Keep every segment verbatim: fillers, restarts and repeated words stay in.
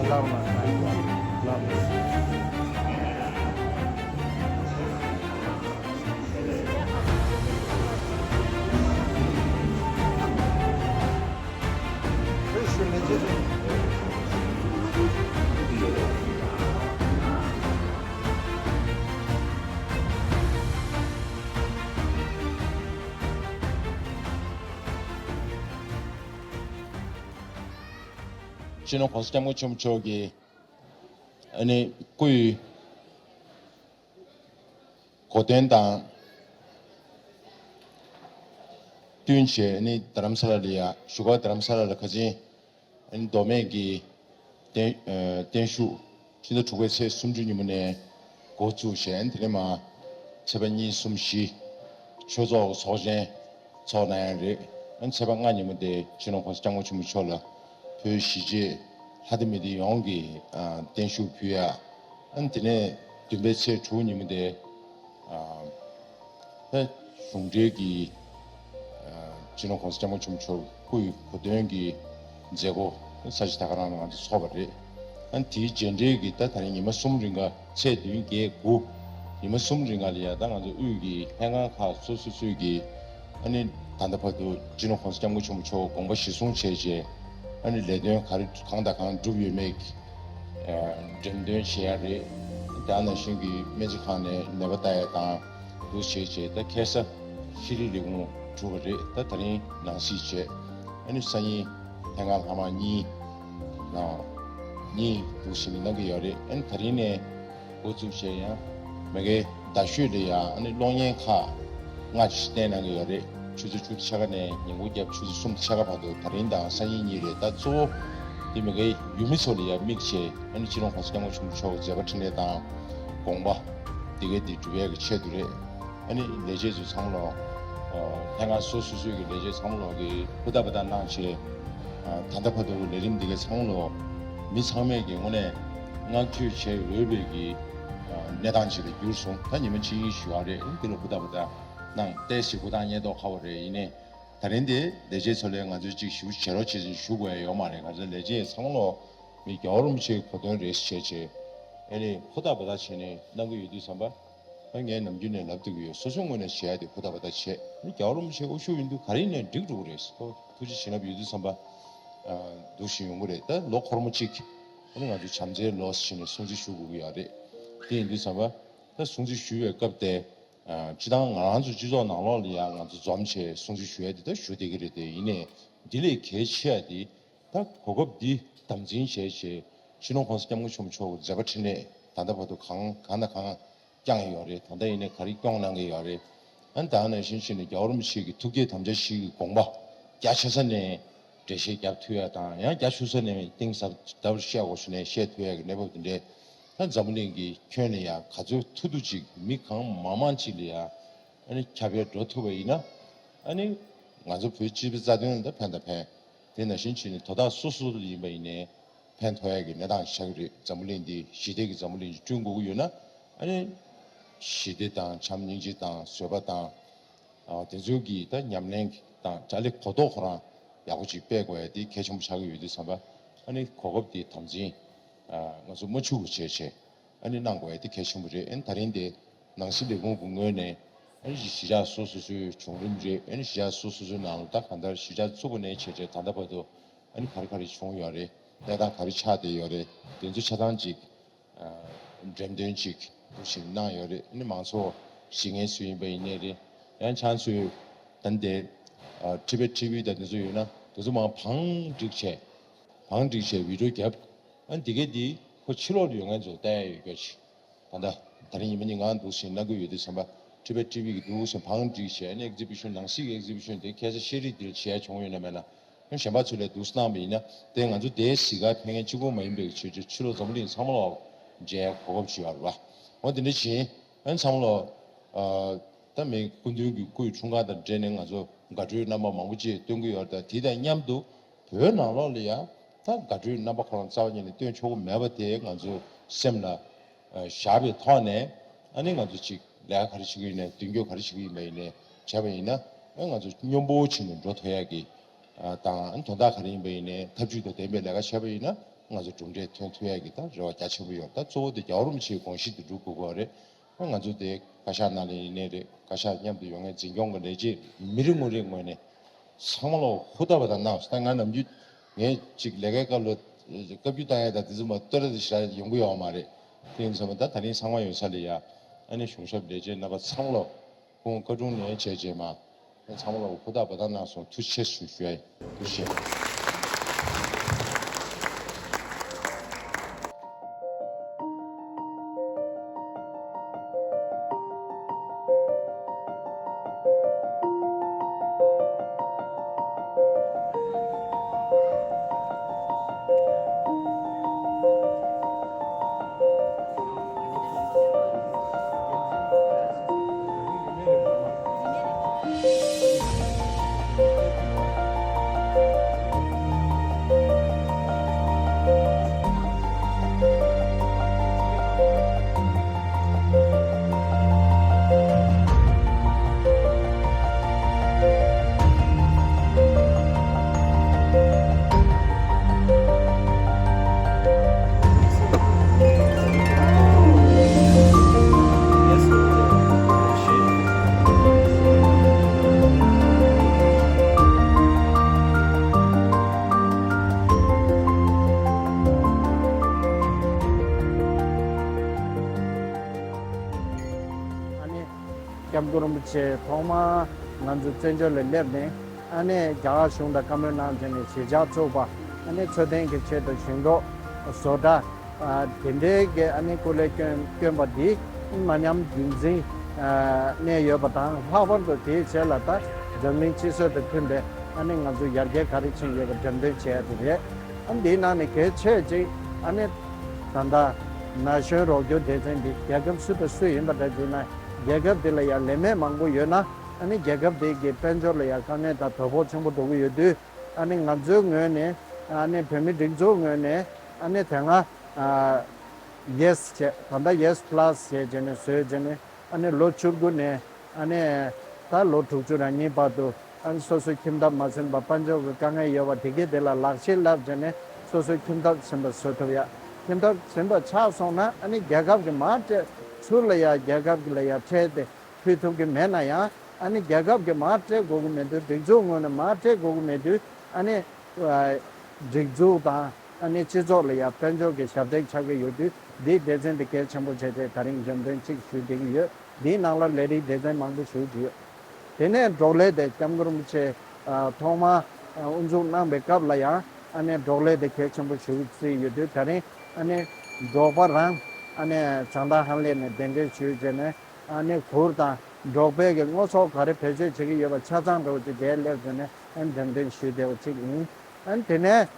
ལགས་ལགས་ལགས། སྤྱི་ནོར་༸གོང་ས་༸སྐྱབས་མགོན་ཆེན་པོ་མཆོག་གི་ཨ་ནི་སྐུའི་གོ་སྟོན་དང་བསྟུན་བྱས་ཨ་ནི་རྡ་རམ་ས་ལ་ལ་ཡ་བཞུགས་སྒར་རྡ་རམ་ས་ལ་ལ་ཁ་ཆེན་ཨ་ནི་མདོ་སྨད་ཀྱི་བརྟན་ཨ་བརྟན་བཞུགས་ཕྱི་ཟླ་དྲུག་པའི་ཚེས་སུམ་ཅུ་ཉིན་མོ་ནས་འགོ་བཙུགས་བྱས་དེ་ནས་མ་ཚེས་པ་གཉིས་གསུམ་བཞི་ཆོས་ཚོགས་ཚོགས་ཆེན་ཚོགས་གནང་ཡ་རེད། ཨ་ནི་ཚེས་པ་ལྔ་ཉིན་མོ་དེ་སྤྱི་ནོར་༸གོང་ས་༸སྐྱབས་མགོན་ཆེན་པོ་མཆོག་ལ་བོད་གཞིས་བྱེས་ལྷ་སྡེ་མི་སྡེ་ཡོངས་ཀྱིས་ཨ་བརྟན་བཞུགས་ཕུལ་ཡ། ཨ་ནི་དེ་ནས་བདུན་པའི་ཚེས་དྲུག་ཉིན་མོ་དེ་ཨ་ད་གཞུང་འབྲེལ་གྱི་ཨ་སྤྱི་ནོར་༸གོང་ས་༸སྐྱབས་མགོན་ཆེན་པོ་མཆོག་སྐུའི་གོ་སྟོན་གྱི་མཛད་སྒོ་ས་གཞི་དེ་ག་རང་ལ་ང་ཚོ་ཚོགས་པ་རེད། ཨ་ནི་དེའི་རྗེས་འབྲེལ་གྱི་ད་ད་རིང་ཉི་མ་གསུམ་རིང་ག་ཚེས་བདུན་བརྒྱད་དགུ་ཉི་མ་གསུམ་རིང་ག་ལ་ཡ་ད་ང་ཚོ་དབུས་ཀྱི་ལྷན་ཁང་ཁག་སོ་སོ་སོའི་གི་ཨ་ནི་ད་ལྟ་བར་དུ་སྤྱི་ནོར་༸གོང་ས་༸སྐྱབས་མགོན་ཆེན་པོ་མཆོག་དགོངས་པ་གཞིར་བཟུང་བྱས་རྗེས་ཨ་ནི་ལས་དོན་ག་རེ་གང་དང་གང་བསྒྲུབས་ཡོད་མེད་ཀྱི་འགྲེམས་སྟོན་བྱེད་ཡ་རེད། དེ་ནང་བཞིན་གྱི་སྨན་རྩིས་ཁང་ནས་ནད་པ་ལྟ་ཡ་དང་འདུག་བྱས་རྗེས་ད་ཁ་སང་ཤེས་རིག་ལས་ཁུངས་གྲུབ་པ་རེད། ད་ད་རིང་ནང་སྲིད་བྱས་ཨ་ནི་སང་ཉིན་ལྷན་ཁང་ལྷག་མ་གཉིས་ནང་གཉིས་འདུག་བྱས་ནས་གནང་གི་ཡོད་རེད། ཨ་ནི་ད་རིང་ནས་འགོ་བཙུགས་བྱས་ཡང་མ་གིའི་རྡ་ཤོད་ལ་ཡང་ཨ་ནི་གློག་བརྙན་ཁག་ལྔ་ཅིག་བསྟན་གནང་གི་ཡོད་རེད། ཆུ་ཚོད་བཅུ་ཕྱེད་ཀ་ནས་ཉིན་གུང་རྒྱབ་ཆུ་ཚོད་གསུམ་ཕྱེད་ཀ་བར་དུ་ད་རིང་དང་སང་ཉིན་གཉིས་རེད། ད་གཙོ་བོ་འདི་མ་གིའི་ཡུལ་མི་ཚོ་ལ་ཡང་དམིགས་བྱས་ཨ་ནི་སྤྱི་ནོར་༸གོང་ས་༸སྐྱབས་མགོན་ཆེན་པོ་མཆོག་གི་མཛད་པ་འཕྲིན་ལས་དང་དགོངས་པ་འདི་གའི་འདི་སྒྲུབ་ཡས་ཀྱི་ཆེད་དུ་རེད། ཨ་ནི་ལས་བྱེད་ཚོ་ཚང་མ་ལོ་ལྷན་ཁང་སོ་སོ་སོའི་གི་ལས་བྱེད་ཚང་མ་ལོ་གི་ཧུར་ཐག་པ་ཐག་གནང་བྱས་ད་ལྟ་བར་དུ་གི་ལས་རིམ་འདི་གའི་ཚང་མ་ལོ་མི་ཚང་མས་ཀྱི་དངོས་གནས་བསྔགས་བརྗོད་བྱེད་འོས་པའི་གི་གནས་སྟངས་ཅིག་ལ་གྱུར་སོང་། ད་ཉི་མ་གཅིག་གཉིས་ཞུ་བ་རེད། ཨ་ནི་འདི་ལ་ཧུར་ཐག་པ་ཐག་གནང་ཏེ་ཞིག་ཧུར་ཐག་ཉེན་རྟོག་ཁ་བ་རེད། ཡིན་ནའི་ད་རིང་འདི་ལས་བྱེད་ཚོ་ལས་ང་ཚོས་ཅིག་ཞུ་བྱེད་རོགས་བྱེད་ཅིག་ཞུ་དགོས་ཡ་ཡོད་མ་རེད། ག་ཚོད་ལས་བྱེད་ཚང་མ་ལོ་མི་རྒྱལ་བ་རིན་པོ་ཆེའི་གོ་སྟོན་རེད་ཟེར་བྱས་བྱས་ཨ་ནི་ཧུར་ཐག་པ་ཐག་བྱས་ནས་གནང་གི་ཡོད་དུས་ཙམ་པ། ད་ངས་ནམ་རྒྱུན་ནས་ལབ་སྡོད་ཀྱི་ཡོད། སོ་སོའི་ངོས་ནས་བྱེད་ཡ་དེ་ཧུར་ཐག་པ་ཐག་བྱེད། མི་རྒྱལ་བ་རིན་པོ་ཆེ་དབུ་བཞུགས་ཡིན་དུས་ག་རེ་ཡིན་ནའི་འགྲིག་འགྲོ་གི་རེད། ཁོ་ཐུགས་རྗེ་བྱིན་རླབས་ཡོད་དུས་ཙམ་པ་འདུག་བཞིན་ཡོང་གི་རེད། ད་ལོ་འཁོར་མོ་གཅིག་ཨ་ནི་ང་ཚོ་བྱམས་བརྩེའི་ལོ་ཟེར་ནས་སྲུང་བརྩི་ཞུ་དགོས་ཀྱི་ཡོད་རེད། དེ་ཡིན་དུས་ཙམ་པ་ད་སྲུང་བརྩི་ཞུ་བའི་སྐབས་དེ་སྤྱི་བཏང་ང་རང་ཚོ་སྤྱི་ཚོགས་ནང་ལོགས་ལ་ཡང་ང་ཚོ་འཛོམས་བྱས་སྲུང་བརྩི་ཞུ་ཡ་དེ་ད་ཞུ་བསྡད་ཀྱི་རེད། དེ་ཡིན་ནའི་འདི་ལས་གལ་ཆེ་ཡ་དེ་ད་གོ་སྐབས་འདི་དམ་འཛིན་བྱས་བྱས་སྤྱི་ནོར་༸གོང་ས་༸སྐྱབས་མགོན་ཆེན་པོ་མཆོག་གི་མཛད་པ་འཕྲིན་ལས་ད་ལྟ་བར་དུ་གང་གང་དང་གང་བསྐྱངས་ཡོད་རེད། ད་ལྟ་ཡིན་ནའི་ག་རེ་སྐྱོང་གནང་གི་ཡོད་རེད། ཨ་ནི་ད་ནང་བཞིན་བྱས་ནས་རྒྱལ་བ་རིན་པོ་ཆེ་གི་ཐུགས་བསྐྱེད་དམ་བཅའ་བཞི་གི་དགོངས་པ་རྒྱ་ཆེ་ས་ནས་འགྲེལ་བཤད་རྒྱབ་ཐུབ་ཡ་དང་ཡང་རྒྱ་ཆུང་ས་ནས་གཏིང་ཟབ་ཟབ་བཤད་དགོས་ཞུ་ནས་བཤད་ཐུབ་ཡ་གི་གནས་བབ་དེ་འདྲའི་ད་འཛམ་བུ་གླིང་གི་ཁྱོན་ནས་ཡང་ག་ཚོད་ཐུབ་ཐུབ་ཅིག་མི་གང་མང་མང་ཅིག་ལ་ཡང་ཨ་ནི་ཁྱབ་སྤེལ་འགྲོ་ཐུབ་པ་ཡིན་ན་ཨ་ནི་ང་ཚོ་བོད་སྤྱི་པའི་རྩ་དོན་ལ་ཕན་དང་ཕན། དེ་ནང་བཞིན་བྱས་ནས་དོ་བདག་སོ་སོ་ལ་ཡིན་པ་ཡིན་ནའི་ཕན་ཐོགས་ཡ་གི་གནས་སྟངས་ཆགས་ཀྱི་རེད། འཛམ་བུ་གླིང་འདི་ཞི་བདེ་གི་འཛམ་བུ་གླིང་ཅིག་བསྐྲུན་དགོས་ཀྱི་ཡོད་ན་ཨ་ནི་ཞི་བདེ་དང་བྱམས་སྙིང་རྗེ་དང་བཟོད་པ་དང་དེ་ཚོའི་གི་ད་ཉམས་ལེན་དང་དགྲ་ལས་གོ་རྟོགས་ཁོ་རང་ཡག་པོ་ཅིག་སྤེལ་དགོས་ཡ་དེ་གལ་ཆེན་པོ་ཆགས་ཀྱི་ཡོད་དུས་ཙམ་པ་ཨ་ནི་གོ་སྐབས་དེ་དམ་འཛིན་ང་ཚོ་མ་འཆུག་པ་བྱས་བྱས་ཨ་ནི་གནང་དགོས་ཡ་དེ་གལ་ཆེན་པོ་རེད། ཨ་ནི་ད་རིང་དེ་ནང་སྲིད་ལས་ཁུངས་ཀྱི་ངོས་ནས་ཨ་ནི་གཞིས་ཆགས་སོ་སོ་སོའི་བྱུང་རིམ་རེད། ཨ་ནི་གཞིས་ཆགས་སོ་སོ་སོའི་ནང་ལ་ད་གང་ལྟར་གཞིས་ཆགས་བཙུགས་པ་ནས་བྱས་བྱས་ད་ལྟ་བར་དུ་ཨ་ནི་ག་རེ་ག་རེ་བྱུང་ཡོད་རེད། གནས་སྟངས་ག་རེ་ཆགས་བསྡད་ཡོད་རེད། དེ་ཚོ་ཆ་ཚང་ཅིག་འགྲེམས་སྟོན་ཅིག་འདུག་བཞིན་གནང་ཡོད་རེད། ཨ་ནི་མང་ཚོགས་གཞི་རྔན་སུ་ཡིན་པ་ཡིན་ནའི་རེད། ཡང་ཆང་ཚོས་ད་འདི་ཊི་བེཊ་ཊི་བི་དང་དེ་ཚོ་ཡོད་ན་དེ་ཚོ་མང་བང་སྒྲིག་བྱས་བང་སྒྲིག་བྱས་བི་ཌི་ཡོ་བརྒྱབ། ཨ་ནི་འདི་གས་འདི་ཁོ་ཕྱི་ལོགས་ལ་ཡོད་མཁན་ཚོ་ལྟ་ཡ་ཡོད་སྐྱོ་ཆེ། ད་ལྟ་ད་རིང་ཉི་མ་གཉིས་ང་འདུག་ཟིན་གནང་གི་ཡོད་དུས་ཙམ་པ་ཊི་བེཊ་ཊི་བི་གི་འདུག་ཟིན་བང་སྒྲིག་བྱས་ཨ་ནི་ཨེག་ཛི་བི་ཤན་ནང་སྲིད་ཀྱི་ཨེག་ཛི་བི་ཤན་དེ་ཁ་སང་ཤེས་རིག་འདིར་བྱས་བྱུང་ཡོད་ན་མེད་ན་ཨ་ནི་གཞན་པ་ཚོ་ལས་འདུག་གནང་བ་ཡིན་ན་དེ་ང་ཚོ་དེའི་གཟིགས་ག་ཕེབས་མཁན་གཅིག་པོ་མ་ཡིན་པའི་ཆོས་ཆོས་ཕྱི་ལོགས་འཛམ་བུ་གླིང་ཚང་མ་ལ་མཇལ་གོ་སྐབས་བྱུང་ཡོད་རེད་བ། འོ་དེ་འདྲ་བྱིན་ཨ་ནི་ཚང་མ་ལ་ད་མི་སྐུ་མདུན་གྱི་སྐུའི་འཁྲུངས་སྐར་དང་འབྲེལ་ནས་ང་ཚོ་དགའ་སྤྲོའི་རྣམ་པ་མང་པོ་ཅིག་སྟོན་གྱི་ཡོད་རེད། ད་དེ་དང་མཉམ་དུ་བོད་ནང་ལོགས་ལ་ཡང་ད་དགའ་སྤྲོའི་རྣམ་པ་ཁོ་རང་རྩ་བ་ཉིད་ནས་སྟོན་ཆོག་གི་མེད་པ་དེ་ང་ཚོ་སེམས་ལ་བཞག་པའི་ཐོག་ནས་ཨ་ནི་ང་ཚོ་ཅིག་ལས་ཀ་ག་རེ་བྱེད་ཀྱི་ཡིན་ནའི་མདུན་སྐྱོད་ག་རེ་བྱེད་ཀྱི་ཡིན་པ་ཡིན་ནའི་བྱས་པ་ཡིན་ན་ཨ་ང་ཚོ་སྙོམས་པོ་བྱས་ནས་འགྲོ་ཐུབ་ཡག་གི་དང་ཨ་ནི་དོན་དག་ག་རེ་ཡིན་པ་ཡིན་ནའི་ཐབས་ཇུས་དང་ལྡན་པའི་ལས་ཀ་བྱས་པ་ཡིན་ན་ ང་ཚོ་གྲུབ་འབྲས་ཐོན་ཐུབ་ཡ་གི་ད་རེ་བ་རྒྱ་ཆེན་པོ་ཡོད། ད་གཙོ་བོ་དེ་རྒྱལ་བ་རིན་པོ་ཆེའི་དགོངས་གཞི་དེ་སྒྲུབ་དགོས་ཀྱི་རེད། ང་ཚོ་དེ་བཀའ་ཤག་ནང་ལ་ཡིན་ནའི་རེད། བཀའ་ཤག་མཉམ་དུ་ཡོང་མཁན་འཛིན་སྐྱོང་གི་ལས་བྱེད་མི་རེ་ངོ་རེ་ངོས་ནས་ཚང་མ་ལ་ཧུར་ཐག་པ་དང་གནང་སོང་། ད་ང་ནམ་རྒྱུན་ངས་ཅིག་ལས་ཀའི་སྐབས་ལ་བཀའ་བརྒྱུད་བཏང་ཡ་དང་དེ་ཚོ་མ་བསྟོད་ར་དེ་ཞེ་དྲག་ཡོང་གི་ཡོད་མ་རེད། དེ་ཡིན་ཙང་ད་ད་རིང་ཚང་མ་ཡོད་ས་ལ་ཡ། ཨ་ནི་གཞུང་ཞབས་ལས་བྱེད་རྣམ་པ་ཚང་མ་ལ་ཁོང་བཀའ་དྲུང་ནས་བྱས་རྗེས་མ། ཚང་མ་ལ་ཧུར་ཐག་པ་དང་གནང་སོང་། ཐུགས་རྗེ་ཆེ་ཞུ་ཞུ་ཡ་ཡིན། ཐུགས་རྗེ་ཆེ། ཨ་ནི་སྐྱབས་མགོན་རིན་པོ་ཆེ་ཐོག་མར་ང་ཚོ་བཙན་བྱོལ་ལ་སླེབས་ནས། ཨ་ནི་རྒྱ་གར་གཞུང་དང་བཀའ་མོལ་གནང་བྱས་ནས་གཞིས་ཆགས་བཙུགས་པ། ཨ་ནི་འཚོ་རྟེན་གྱི་ཆེད་དུ་ཞིང་འབྲོག་བཟོ་གྲྭ་དེ་འདྲའི་གི་ཨ་ནི་སྐུ་ལས་བསྐྱོན་བསྐྱོན་པ་འདི་མ་ཉམས་རྒྱུན་འཛིན་གནས་ཡོད་པ་དང་། ལྷག་པར་དུ་དེའི་རྗེས་ལ་ད་འཛམ་གླིང་སྤྱི་སྲོལ་དང་མཐུན་པའི་ཨ་ནི་ང་ཚོ་ཡར་རྒྱས་ག་རེ་ཕྱིན་ཡོད་པ་འགྲེམས་སྟོན་བྱས་ཡ་དེ་རེད། ཨ་ནི་འདིའི་ནང་ནས་གལ་ཆེ་ཅིག་ཨ་ནི་ད་ལྟ་ན་གཞོན་རོགས་སྐྱོར་སྡེ་ཚན་འདི་རྒྱལ་ཁབ་སུ་དང་སུ་ཡིན་པ་འདྲ་བྱས་ན། རྒྱལ་ཁབ་འདི་ལ་ཡང་ལས་མེད་མང་པོ་ཡོད་ན། ཨ་ནི་རྒྱལ་ཁབ་དེ་གི་དཔལ་འབྱོར་ལ་ཡང་དཀའ་ངལ་དང་དོ་ཕོག་ཆེན་པོ་འགྲོ་གི་ཡོད་དུས། ཨ་ནི་ང་ཚོའི་ངོས་ནས། ཨ་ནི་བོད་མི་སྒྲིག་འཛུགས་ངོས་ནས། ཨ་ནི་དེ་སྔ་ཨ་ཡེས་བྱས། ད་ལྟ་ཡེས་པ་ལ་སི་བྱས་བྱས་ནས་བཟོས་བྱས་ནས། ཨ་ནི་ལོ་བཅུ་དགུ་ནས་ཨ་ནི་ད་ལོ་དྲུག་ཅུ་རེ་གཉིས་བར་དུ། ཨ་ནི་སོ་སོའི་ཁྱིམ་ཐབ་མ་ཟིན་པ། དཔལ་འབྱོར་གྱི་དཀའ་ངལ་ཡོད་པ་དེ་གས་དེ་ལ་ལག་ཤེས་བསླབས་བྱས་ནས། སོ་སོའི་ཁྱིམ་ཐབ་ཟིན་པ་བཟོ་ཐུབ་ཡ། ཁྱིམ་ཐབ་ཟིན་པ་ཆགས་སོང་ན། ཨ་ནི་རྒྱལ་ཁབ་ཀྱི་མར་སྤྲད། ཚུར་ལ་ཡ་རྒྱལ་ཁབ་ཀྱི་ལ་ཡ་ཁྲལ་དེ་ཕུལ་ཐུབ་ཀྱི་མེད་ན་ཡང་། ཨ་ནི་རྒྱལ་ཁབ་ཀྱི་མར་སྤྲད་དགོས་ཀྱི་མེད་དུས། སྒྲིག་འཛུགས་ངོས་ནས་མར་སྤྲད་དགོས་ཀྱི་མེད་དུས། ཨ་ནི་ཨ་སྒྲིག་འཛུགས་དང་ཨ་ནི་སྤྱི་ཚོགས་ལ་ཡ་དཔལ་འབྱོར་གྱི་ཞབས་འདེགས་ཆགས་ཀྱི་ཡོད་དུས། འདིའི་སྡེ་ཚན་འདི་གལ་ཆེན་པོ་བྱས་ཏེ་ད་རིང་འགྲེམས་སྟོན་གཅིག་ཞུ་བསྡད་ཀྱི་ཡོད། འདིའི་ནང་ལ་ལས་རིགས་སྡེ་ཚན་མང་པོ་ཞུགས་ཀྱི་ཡོད། དེ་ནས་འབྲོག་ལས་དེ་སྐྱབས་མགོན་རིན་པོ་ཆེ་ཨ་ཐོག་མར་ཨ་དབུ་འཛུགས་གནང་པའི་སྐབས་ལ་ཡང་། ཨ་ནི་འབྲོག་ལས་དེ་གལ་ཆེན་པོ་ཞིག་བརྩིས་ཡོད་དུས། ད་རིང་ཨ་ནི་འབྲོག་པ་རང་ཨ་ནི་བྱང་ཐང་ཧ་ལས་ནས་གདན་འདྲེན་ཞུས་བྱས་ནས། ཨ་ནི་གུར་དང་འབྲོག་པའི་གི་དངོས་ཟོག་ག་རེ་བེད་སྤྱོད་བྱེད་ཀྱི་ཡོད་པ་ཆ་ཚང་འདྲ་བོ་ཅིག་དེར་སླེབས་བྱས་ནས། ཨ་ནི་འགྲེམས་སྟོན་ཞུས་བསྡད་པ་ཅིག་ཡིན། ཨ་ནི་དེ་ནས་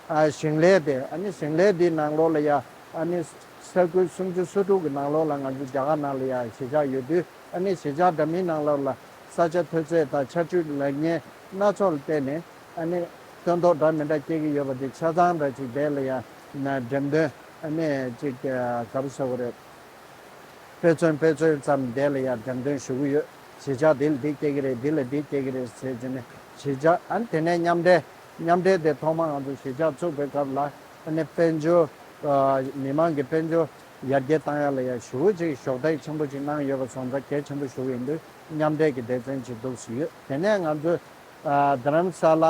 ཨ་ཞིང་ལས་དེ། ཨ་ནི་ཞིང་ལས་འདིའི་ནང་ལོགས་ལ་ཡ། ཨ་ནི་ས་ཁུལ་སུམ་ཅུ་སོ་དྲུག་གི་ནང་ལོགས་ལ་ང་ཚོ་རྒྱ་གར་ནང་ལ་ཡ་གཞིས་ཆགས་ཡོད་དུས། ཨ་ནི་གཞིས་ཆགས་འདྲ་མིན་ནང་ལོགས་ལ་ས་ཆ་འཐུས་ཚད་དང་ཆར་ཆུ་ལེགས་ཉེས་སྣ་ཚོགས་ལ་བརྟེན་ནས། ཨ་ནི་སྟོན་ཐོག་འདྲ་མི་འདྲ་སྐྱེ་གི་ཡོད་པ་དེ་ཆ་ཚང་འདྲ་ཅིག་དེ་ལ་ཡ་ན་འགྲེམས་སྟོན། ཨ་ནི་ཅིག་ག་རེ་ཟེར་དགོས་རེད། དཔེ་མཚོན་དཔེ་མཚོན་ཙམ་དེ་ལ་ཡ་འགྲེམས་སྟོན་ཞུ་གི་ཡོད། གཞིས་ཆགས་འདི་ལ་འདི་སྐྱེ་གི་རེད། འདི་ལ་འདི་སྐྱེ་གི་རེད་ཟེར་བྱས་ནས། གཞིས་ཆགས། ཨ་ནི་དེ་ནས་མཉམ་འབྲེལ། མཉམ་འབྲེལ་དེ་ཐོག་མར་ང་ཚོ་གཞིས་ཆགས་བཙུགས་པའི་སྐབས་ལ། ཨ་ནི་དཔལ་འབྱོར། ཨ་མི་མང་གི་དཔལ་འབྱོར་ཡར་རྒྱས་བཏང་ཡ་ལ་ཡ་ཞེ་པོ་ཅིག་གཞོགས་འདེགས་ཆེན་པོ་ཅིག་གནང་ཡོད་པ་སོང་ཙང་། གལ་ཆེན་པོ་ཞེ་པོ་ཡིན་དུས། མཉམ་འབྲེལ་གྱི་སྡེ་ཚན་ཅིག་འདུག་སེ་ཡོད། དེ་ནས་ང་ཚོས་ཨ་རྡ་རམ་ས་ལ།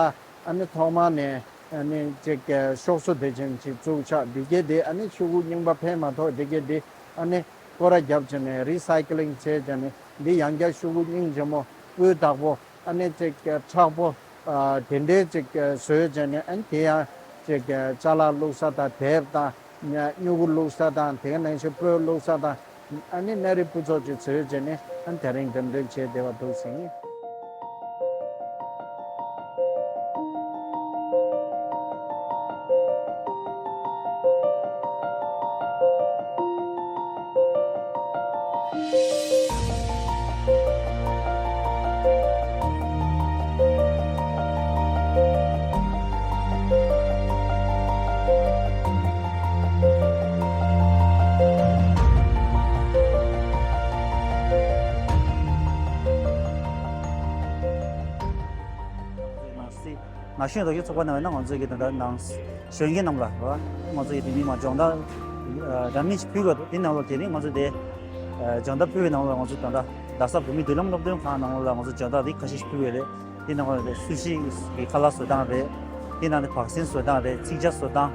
ཨ་ནི་ཐོག་མ་ནས་ཨ་ནི་ཅིག་ཨ་ཤོག་བཟོ་སྡེ་ཚན་ཅིག་བཙུགས་ཆགས། འདི་གས་འདི་ཨ་ནི་ཤོག་གུ་རྙིང་པ་ཕན་མ་ཐོགས། འདི་གས་འདི་ཨ་ནི་སྐོར་ར་བརྒྱབ་བྱས་ནས་རི་སའི་ཀི་ལིང་བྱས་བྱས་ནས། འདི་ཡང་བསྐྱར་ཤོག་གུ་རྙིང་ཆེན་མོ། སྤུས་དག་པོ། ཨ་ནི་ཅིག་ཨ་མཁྲེགས་པོ། ཨ་དེ་འདྲའི་ཅིག་ཨ་བཟོས་བྱས་ནས། ཨ་ནི་དེ་ཡང་ཅིག་ཨ་ཅ་ལག་བླུགས་ས་དང་། དེབ་དང་། སྨྱུ་གུ་བླུགས་ས་དང་། དེ་ག་ནང་བཞིན་སྤོས་བླུགས་ས་དང་། ཨ་ནི་སྣ་རིགས་སྤུས་ཚོགས་ཅིག་བཟོས་བྱས་ནས། ཨ་ནི་དེ་རིང་འགྲེམས་སྟོན་བྱས་བསྡད་པ་འདུག་ཟིན། མ་སྲིད། ན་གཞོན་དར་རྒྱས་ཚོགས་པ་ནང་ན་ང་ཚོ་གི་ད་ལྟ་ནང་གཞོན་སྐྱེས་རྣམས་ལ་ར་ང་ཚོ་གི་དེ་མིན་མ་སྦྱོང་བརྡར་འདྲ་མིན་ཞིག་ཕུལ་དགོས་འདུག་དེ་ནང་ལ་དེ་རིང་ང་ཚོ་དེ་སྦྱོང་བརྡར་ཕུལ་བའི་ནང་ལ་ང་ཚོ་ད་ལྟ་རྡ་ས་བོད་མིའི་མདུན་ལམ་སློབ་སྟོན་ཁང་ནང་ལ་ང་ཚོ་སྦྱོང་བརྡར་རིགས་ཁ་ཤས་ཤིག་ཕུལ་བ་རེད། དེ་ནང་ལ་སུ་ཞིག་གི་ཁ་ལག་བཟོ་སྟངས་རེད། དེ་ནང་ནས་བག་ཟན་བཟོ་སྟངས་རེད། ཚིག་ཇ་བཟོ་སྟངས།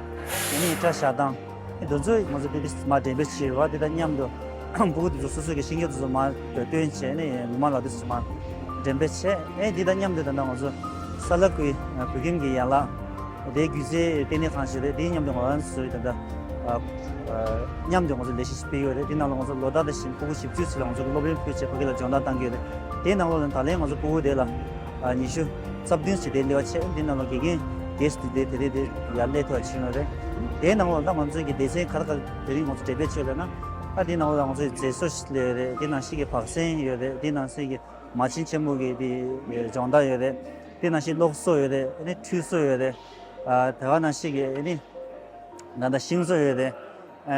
དེ་ནས་སྐྲ་བཞར་སྟངས། དེ་ཚོ་ང་ཚོ་དེ་དེ་མ་འགྲེམས་སྤེལ་བྱས་པ་དེ་དང་མཉམ་དུ་ཕྲུ་གུ་དེ་ཚོ་སོ་སོ་གི་ཤེས་ཡོན་དེ་ཚོ་མ་འདོན་བྱས་ནས་མི་མང་ལ་དེ་ཚོ་མ་འགྲེམས་སྤེལ་བྱས། ཨེ་དེ་དང་མཉམ་དུ་ད་ལྟ་ང་ཚོ་ས་ལ་ཁུལ་བོད་ཁྱིམ་གྱི་ཡན་ལག་དེ་སྒྱུ་རྩལ་ལྟེ་གནས་ཁང་ཞིག་རེད། དེའི་མཉམ་དུ་ང་རང་ཚོས་ད་ལྟ་མཉམ་དུ་ང་ཚོ་ལས་གཞི་ཞིག་སྤེལ་ཡོད་རེད། དེ་ནང་ལ་ང་ཚོ་ལོ་ལྟར་དང་བཞིན་ཕྲུ་གུ་བཞི་བཅུ་ཙམ་ལ་ང་ཚོ་གི་སློབ་ཡོན་ཕུལ་བྱས་ཕ་གི་ལ་སྦྱོང་བརྡར་བཏང་གི་ཡོད་རེད། དེའི་ནང་ལོགས་ལ་ད་ལན་ང་ཚོ་ཕྲུ་གུ་དེ་ལ་ཉི་ཤུ་རྩ་བདུན་ཞིག་དེ་སླེབས་པ་བྱས། དེ་ནང་ལ་དགེ་རྒན་བརྒྱད་ཞིག་དེ་དེ་རེད། དེ་ཡར་སླེབས་ཐུབ་པ་བྱུང་ཡོད་རེད། དེའི་ནང་ལོགས་ལ་ང་ཚོའི་གི་སྡེ་ཚན་ག་རེ་ག་རེ་དེ་རིང་ང་ཚོ་འགྲེམས་སྤེལ་བྱས་ཡོད་ལབ་ན། ཨ་དེའི་ནང་ལོགས་ལ་ང་ཚོའི་མཛེས་བཟོ་ཞིག་སླེབས་ཡོད་རེད། དེ་ནང་བཞིན་གི་བག་ཟན་ཡོད་རེད། དེ་ནང་བཞིན་གི་མ་བྱན་ཆེན་མོ་གི་དེ་སྦྱོང་བརྡར་ཡོད་རེད། དེ་ནང་བཞིན་གློག་བཟོ་ཡོད་རེད། ཨ་ནི་ཁྲུས་བཟོ་ཡོད་རེད། ཨ་དེ་ག་ནང་བཞིན་གི་ཨ་ནི་ད་ལྟ་ཤིང་བཟོ་ཡོད་རེད། ཨ་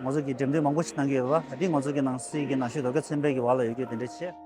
ང་ཚོ་གི་འགྲེམས་སྟོན་མང་པོ་ཞིག་གནང་གི་ཡོད་རེད་པ། འདི་ང་ཚོ་གི་ནང་སྲིད་ཀྱི་ན་གཞོན་དར་རྒྱས་ཚན་པའི་གི་བར་ལ་ཡོད་རྒྱུ་དེ་འདྲ་བྱས།